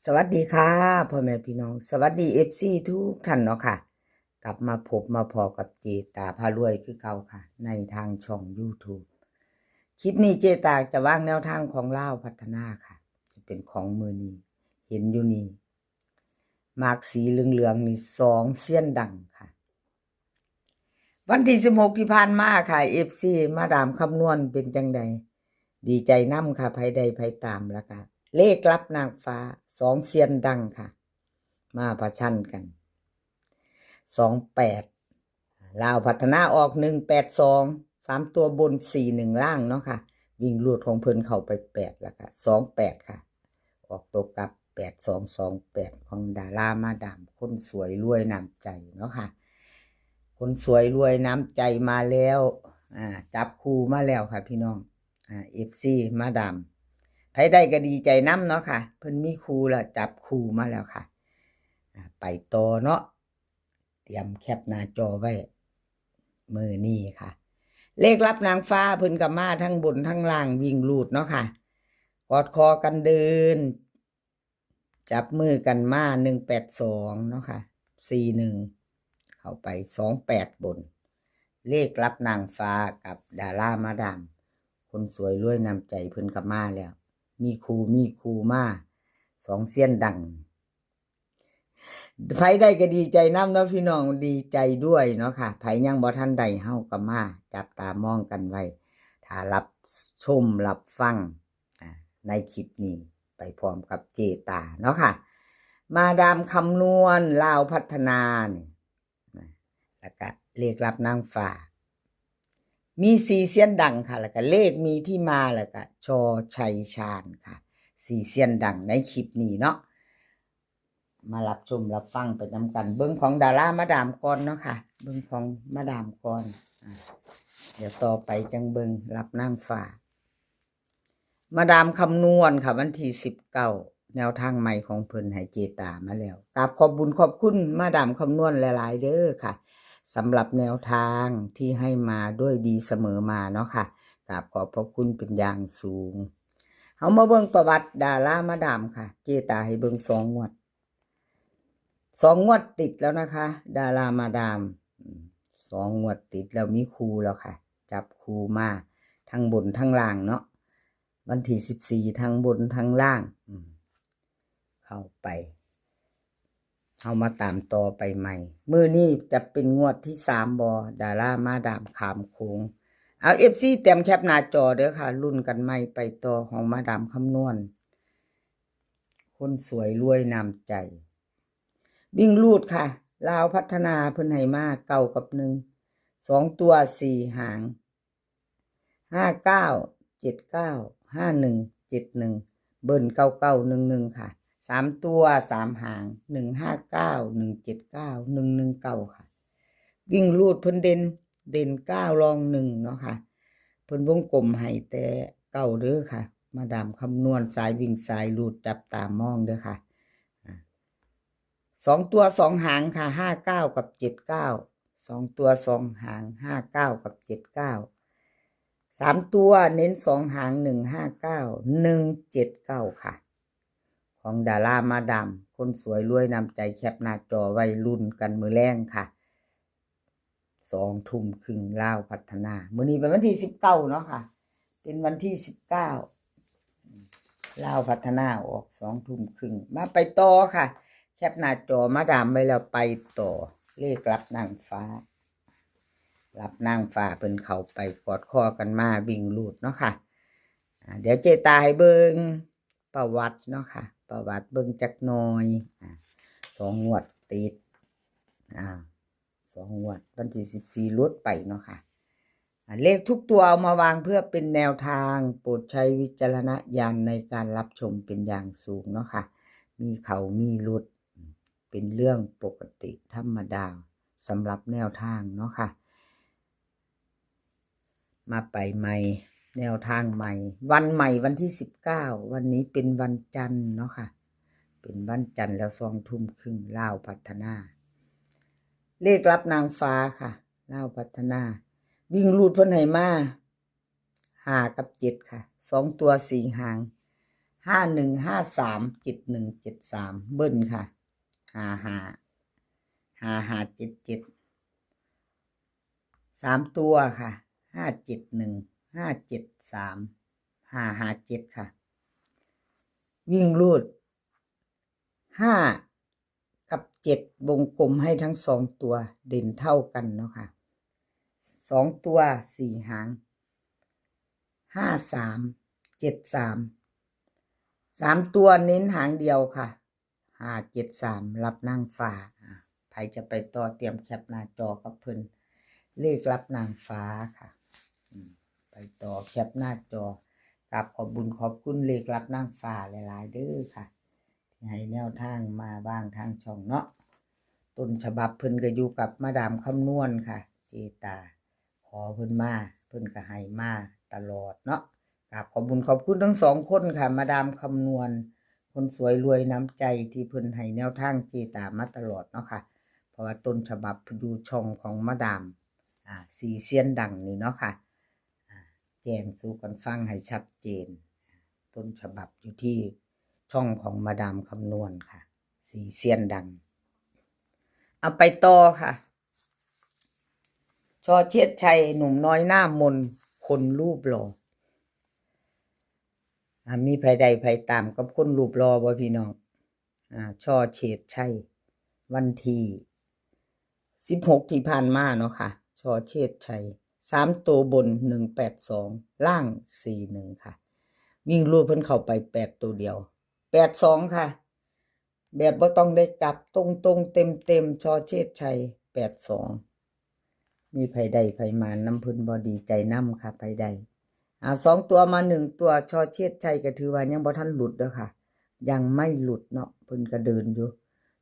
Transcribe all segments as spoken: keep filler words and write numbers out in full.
สวัสดีค่ะพ่อแม่พี่น้อง สวัสดีเอฟซีทุกท่านเนาะค่ะ กลับมาพบมาพอกับเจตาพารวยคือเก่าค่ะ ในทางช่อง YouTube คลิปนี้เจตาจะวางแนวทางของลาวพัฒนาค่ะ จะเป็นของมือนี้ เห็นอยู่นี่ มากสีเหลืองๆนี่ สองเซียนดังค่ะ วันที่สิบหกที่ผ่านมาค่ะ เอฟซี มาดามคำนวณเป็นจังใด ดีใจนำค่ะ ไผได้ไผตามแล้วก็ เลขลับนางฟ้า สองเซียนดังค่ะ มาประชันกัน สองแปด ลาวพัฒนาออก หนึ่งแปดสอง สามตัวบน สี่หนึ่ง ล่างเนาะค่ะ วิ่งรูดของเพิ่นเข้าไป แปด แล้วก็ สองแปด ค่ะ ออกตัวกลับ แปดสองสองแปด ของดารามาดาม คนสวยรวยน้ำใจเนาะค่ะ คนสวยรวยน้ำใจมาแล้ว อ่า จับคู่มาแล้วค่ะพี่น้อง อ่า เอฟซี มาดาม ไผได้ก็ดีใจนำเนาะค่ะ เพิ่นมีคู่แล้ว จับคู่มาแล้วค่ะ อ่า ไปต่อเนาะ เตรียมแคปหน้าจอไว้ มื้อนี้ค่ะ เลขลับนางฟ้าเพิ่นก็มาทั้งบนทั้งล่าง วิ่งรูดเนาะค่ะ กอดคอกันเดิน จับมือกันมา หนึ่งแปดสอง เนาะค่ะ สี่หนึ่ง เข้าไป สองแปด บน เลขลับนางฟ้ากับดารามาดาม คนสวยรวยน้ำใจเพิ่นก็มาแล้ว มีคู่มีคู่มา สองเซียนดัง ไผได้ก็ดีใจนำเนาะพี่น้อง ดีใจด้วยเนาะค่ะ ไผยังบ่ทันได้เฮาก็มาจับตามองกันไว้ ถ้ารับชมรับฟัง อ่า ในคลิปนี้ไปพร้อมกับเจตาเนาะค่ะ มาดามคำนวณลาวพัฒนานี่นะ แล้วก็เลขลับนางฟ้า มีสี่เซียนดังค่ะ แล้วก็เลขมีที่มา แล้วก็ ช.ชัยชาญ ค่ะ สี่เซียนดังในคลิปนี้เนาะ มารับชมรับฟังไปนำกัน เบิ่งของดารามาดามก่อนเนาะค่ะ เบิ่งของมาดามก่อน อ่า เดี๋ยวต่อไปจังเบิ่งลับนางฟ้า มาดามคำนวณค่ะ วันที่สิบเก้า แนวทางใหม่ของเพิ่นให้เจตามาแล้ว กราบขอบบุญขอบคุณมาดามคำนวณหลายๆเด้อค่ะ สำหรับแนวทางที่ให้มาด้วยดีเสมอมาเนาะค่ะ กราบขอบพระคุณเป็นอย่างสูง เฮามาเบิ่งประวัติดารามาดามค่ะ เจตาให้เบิ่งสองงวด สองงวดติดแล้วนะคะ ดารามาดาม อืม สองงวดติดแล้ว มีคู่แล้วค่ะ จับคู่มาทั้งบนทั้งล่างเนาะ วันที่สิบสี่ ทั้งบนทั้งล่าง อืม เข้าไป เฮามาตามต่อไปใหม่ มื้อนี้จะเป็นงวดที่สามบ่ ดารามาดามข้ามโขง เอา เอฟซี เตรียมแคปหน้าจอเด้อค่ะ ลุ้นกันใหม่ไปต่อของมาดามคำนวณ คนสวยรวยน้ำใจ วิ่งรูดค่ะ ลาวพัฒนาเพิ่นให้มา เก้ากับหนึ่ง สองตัวสี่หาง ห้าเก้า เจ็ดเก้า ห้าหนึ่ง เจ็ดหนึ่ง เบิ้ล เก้าเก้าหนึ่งหนึ่ง ค่ะ สามตัวสามหาง หนึ่งห้าเก้า หนึ่งเจ็ดเก้า หนึ่งหนึ่งเก้า ค่ะ วิ่งรูดเพิ่นเด่น เด่นเก้า รองหนึ่งเนาะค่ะ เพิ่นวงกลมให้แต่เก้าเด้อค่ะ มาดามคำนวณสายวิ่งสายรูด จับตามองเด้อค่ะ อ่า สองตัวสองหางค่ะ ห้าเก้า กับ เจ็ดเก้า สองตัวสองหาง ห้าเก้า กับ เจ็ดเก้า สามตัวเน้นสองหาง หนึ่งห้าเก้า หนึ่งเจ็ดเก้า ค่ะ ของดารามาดาม คนสวยรวยน้ำใจ แคปหน้าจอไว้ลุ้นกันมื้อแลงค่ะ สองทุ่มครึ่ง ลาวพัฒนา มื้อนี้เป็นวันที่สิบเก้าเนาะค่ะ เป็นวันที่สิบเก้า ลาวพัฒนาออกสองทุ่มครึ่ง มาไปต่อค่ะ แคปหน้าจอมาดามไว้แล้ว ไปต่อ เลขลับนางฟ้า ลับนางฟ้าเพิ่นเข้าไปกอดคอกันมาวิ่งรูดเนาะค่ะ อ่า เดี๋ยวเจตาให้เบิ่งประวัติเนาะค่ะ ประวัติเบิ่งจักหน่อย อ่า สองงวดติด อ่า สองงวด วันที่สิบสี่ หลุดไปเนาะค่ะ อ่า เลขทุกตัวเอามาวางเพื่อเป็นแนวทาง โปรดใช้วิจารณญาณในการรับชมเป็นอย่างสูงเนาะค่ะ มีเข้ามีหลุด เป็นเรื่องปกติธรรมดาสำหรับแนวทางเนาะค่ะ มาไปใหม่ แนวทางใหม่ วันใหม่วันที่สิบเก้า วันนี้เป็นวันจันทร์เนาะค่ะ เป็นวันจันทร์แล้วสองทุ่มครึ่ง ลาวพัฒนา เลขลับนางฟ้าค่ะ ลาวพัฒนา วิ่งรูดเพิ่นให้มา ห้ากับเจ็ดค่ะ สองตัวสี่หาง ห้าหนึ่งห้าสาม เจ็ดหนึ่งเจ็ดสาม เบิ้ลค่ะ ห้าห้า ห้าห้าเจ็ดเจ็ด สามตัวค่ะ ห้าเจ็ดหนึ่ง ห้าเจ็ดสาม ห้าห้าเจ็ดค่ะ วิ่งรูด ห้า กับ เจ็ด วงกลมให้ทั้งสองตัวเด่นเท่ากันเนาะค่ะ สองตัวสี่หาง ห้าสาม เจ็ดสาม สามตัวเน้นหางเดียวค่ะ ห้าเจ็ดสาม รับนางฟ้า อ่ะ ใครจะไปต่อเตรียมแคปหน้าจอกับเพิ่น เลขรับนางฟ้าค่ะ อืม ไปต่อแคปหน้าจอ กราบขอบบุญขอบคุณเลขรับนางฟ้าหลายๆเด้อค่ะ ที่ให้แนวทางมาบ้างทางช่องเนาะ ต้นฉบับเพิ่นก็อยู่กับมาดามคำนวณค่ะ เจตา ขอเพิ่นมา เพิ่นก็ให้มาตลอดเนาะ กราบขอบบุญขอบคุณทั้งสองคนค่ะ มาดามคำนวณ คนสวยรวยน้ำใจที่เพิ่นให้แนวทางเจตามาตลอดเนาะค่ะ เพราะว่าต้นฉบับอยู่ช่องของมาดาม อ่า สีเซียนดังนี่เนาะค่ะ อ่า แจ้งสู่กันฟังให้ชัดเจน ต้นฉบับอยู่ที่ช่องของมาดามคำนวณค่ะ สีเซียนดัง เอาไปต่อค่ะ ชอเชษชัย หนุ่มน้อยหน้ามน คนรูปหล่อ อ่า มีไผใดไผตามกับคนรูปหล่อบ่พี่น้อง อ่า ชอเชษชัย วันที่สิบหกที่ผ่านมาเนาะค่ะ ชอเชษชัย สามตัวบน หนึ่งแปดสอง ล่าง สี่หนึ่งค่ะ วิ่งรูดเพิ่นเข้าไปแปดตัวเดียว แปดสองค่ะ แบบบ่ต้องได้กลับ ตรงๆ เต็มๆ ชอเชษชัย แปดสอง มีไผใดไผมานนำเพิ่นบ่ ดีใจนำค่ะ ไผใด อ่า สองตัวมาหนึ่งตัว ชอเชษชัยก็ถือว่ายังบ่ทันหลุดเด้อค่ะ ยังไม่หลุดเนาะ เพิ่นก็เดินอยู่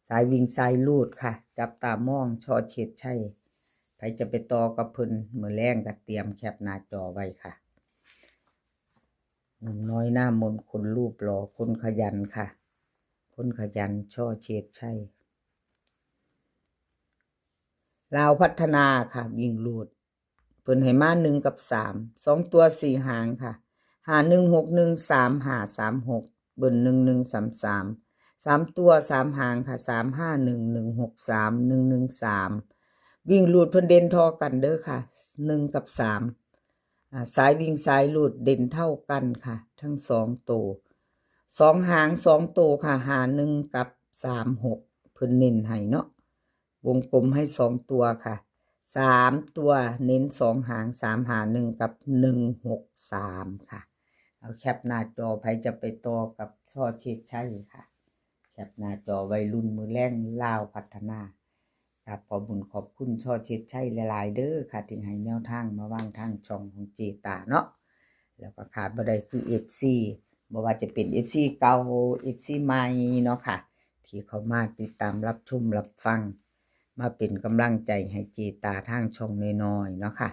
สายวิ่งสายรูดค่ะ จับตามองชอเชษชัย ไผจะไปต่อกับเพิ่น มื้อแลงก็เตรียมแคปหน้าจอไว้ค่ะ หนุ่มน้อยหน้ามน คนรูปหล่อ คนขยันค่ะ คนขยัน ชอเชษชัย ลาวพัฒนาค่ะ วิ่งรูด เพิ่นให้มาหนึ่งกับสาม สองตัวสี่หางค่ะ ห้าหนึ่งหกหนึ่ง สามห้าสามหก เบิ้ลหนึ่งหนึ่งสามสาม สามตัวสามหางค่ะ สามห้าหนึ่ง หนึ่งหกสาม หนึ่งหนึ่งสาม วิ่งรูดเพิ่นเด่นท่อกันเด้อค่ะ หนึ่งกับสาม อ่า สายวิ่งสายรูดเด่นเท่ากันค่ะ ทั้งสองตัว สองหางสองตัวค่ะ ห้าหนึ่งกับสามหก เพิ่นเน้นให้เนาะ วงกลมให้สองตัวค่ะ สามตัวเน้นสองหาง สามห้าหนึ่ง กับ หนึ่งหกสาม ค่ะ เอาแคปหน้าจอ ไผจะไปต่อกับชอเชษชัยค่ะ แคปหน้าจอ วัยรุ่นมื้อแลง ลาวพัฒนา ครับ ขอบบุญขอบคุณชอเชษชัยหลายๆเด้อค่ะ ที่ให้แนวทางมาวางทางช่องของเจตาเนาะ แล้วก็ขาดบ่ได้คือ เอฟซี บ่ว่าจะเป็น เอฟซี เก่า เอฟซี ใหม่เนาะค่ะ ที่เข้ามาติดตามรับชมรับฟัง มาเป็นกำลังใจให้เจตาทางช่องน้อยๆเนาะค่ะ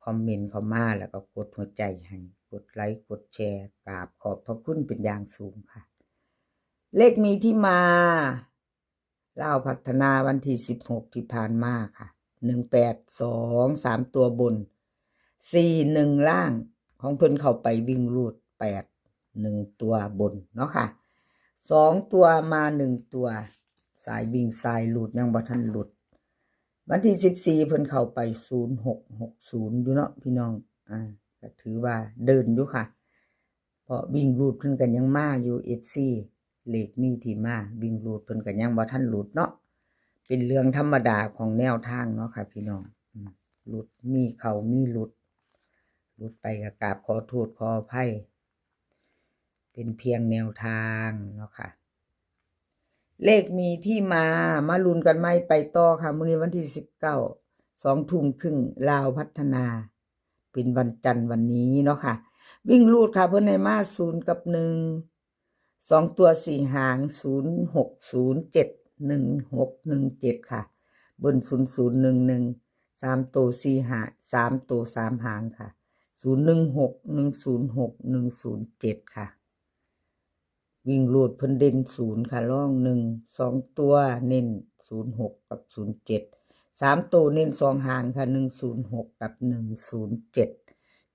คอมเมนต์เข้ามาแล้วก็กดหัวใจให้ กดไลค์กดแชร์ กราบขอบพระคุณเป็นอย่างสูงค่ะ เลขมีที่มา ลาวพัฒนาวันที่สิบหกที่ผ่านมาค่ะ หนึ่งแปดสอง สามตัวบน สี่หนึ่ง ล่าง ของเพิ่นเข้าไปวิ่งรูดแปด หนึ่งตัวบนเนาะค่ะ สองตัวมาหนึ่งตัว สายวิ่งสายรูดยังบ่ทันหลุด วันที่สิบสี่เพิ่นเข้าไปศูนย์หกหกศูนย์อยู่เนาะพี่น้อง อ่า ก็ถือว่าเดินอยู่ค่ะ เพราะวิ่งรูดเพิ่นก็ยังมาอยู่ เอฟซี เลขมีที่มา วิ่งรูดเพิ่นก็ยังบ่ทันหลุดเนาะ เป็นเรื่องธรรมดาของแนวทางเนาะค่ะพี่น้อง อืม หลุดมีเข้ามีหลุด หลุดไปก็กราบขอโทษขออภัย เป็นเพียงแนวทางเนาะค่ะ เลขมีที่มา มาลุ้นกันใหม่ไปต่อค่ะ มื้อนี้วันที่สิบเก้า สองทุ่มครึ่ง ลาวพัฒนา เป็นวันจันทร์วันนี้เนาะค่ะ วิ่งรูดค่ะ เพิ่นให้มาศูนย์กับหนึ่ง สองตัวสี่หาง ศูนย์หกศูนย์เจ็ด หนึ่งหกหนึ่งเจ็ด ค่ะ เบิ้ลศูนย์ศูนย์หนึ่งหนึ่ง สามตัวสี่ห้า สามตัวสามหางค่ะ ศูนย์หนึ่งหก หนึ่งศูนย์หก หนึ่งศูนย์เจ็ด ค่ะ วิ่งรูดเพิ่นเด่นศูนย์ค่ะ รองหนึ่ง สองตัวเน้นศูนย์หกกับศูนย์เจ็ด สามตัวเน้นสองหางค่ะ หนึ่งศูนย์หกกับหนึ่งศูนย์เจ็ด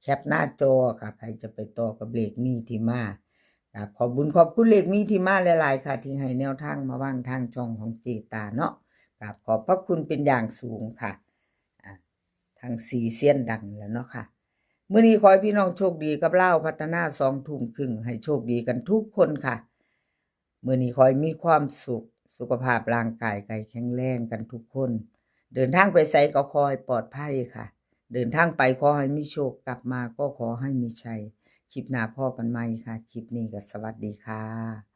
แคปหน้าจอค่ะ ไผจะไปต่อกับเลขมีที่มา กราบขอบบุญขอบคุณเลขมีที่มาหลายๆค่ะ ที่ให้แนวทางมาวางทางช่องของเจตาเนาะ กราบขอบพระคุณเป็นอย่างสูงค่ะ อ่ะ ทั้งสี่เซียนดังแล้วเนาะค่ะ มื้อนี้ขอให้พี่น้องโชคดีกับลาวพัฒนาสองทุ่มครึ่ง ให้โชคดีกันทุกคนค่ะ มื้อนี้ขอให้มีความสุข สุขภาพร่างกายกายแข็งแรงกันทุกคน เดินทางไปไสก็ขอให้ปลอดภัยค่ะ เดินทางไปขอให้มีโชค กลับมาก็ขอให้มีชัย คลิปหน้าพ้อกันใหม่ค่ะ คลิปนี้ก็สวัสดีค่ะ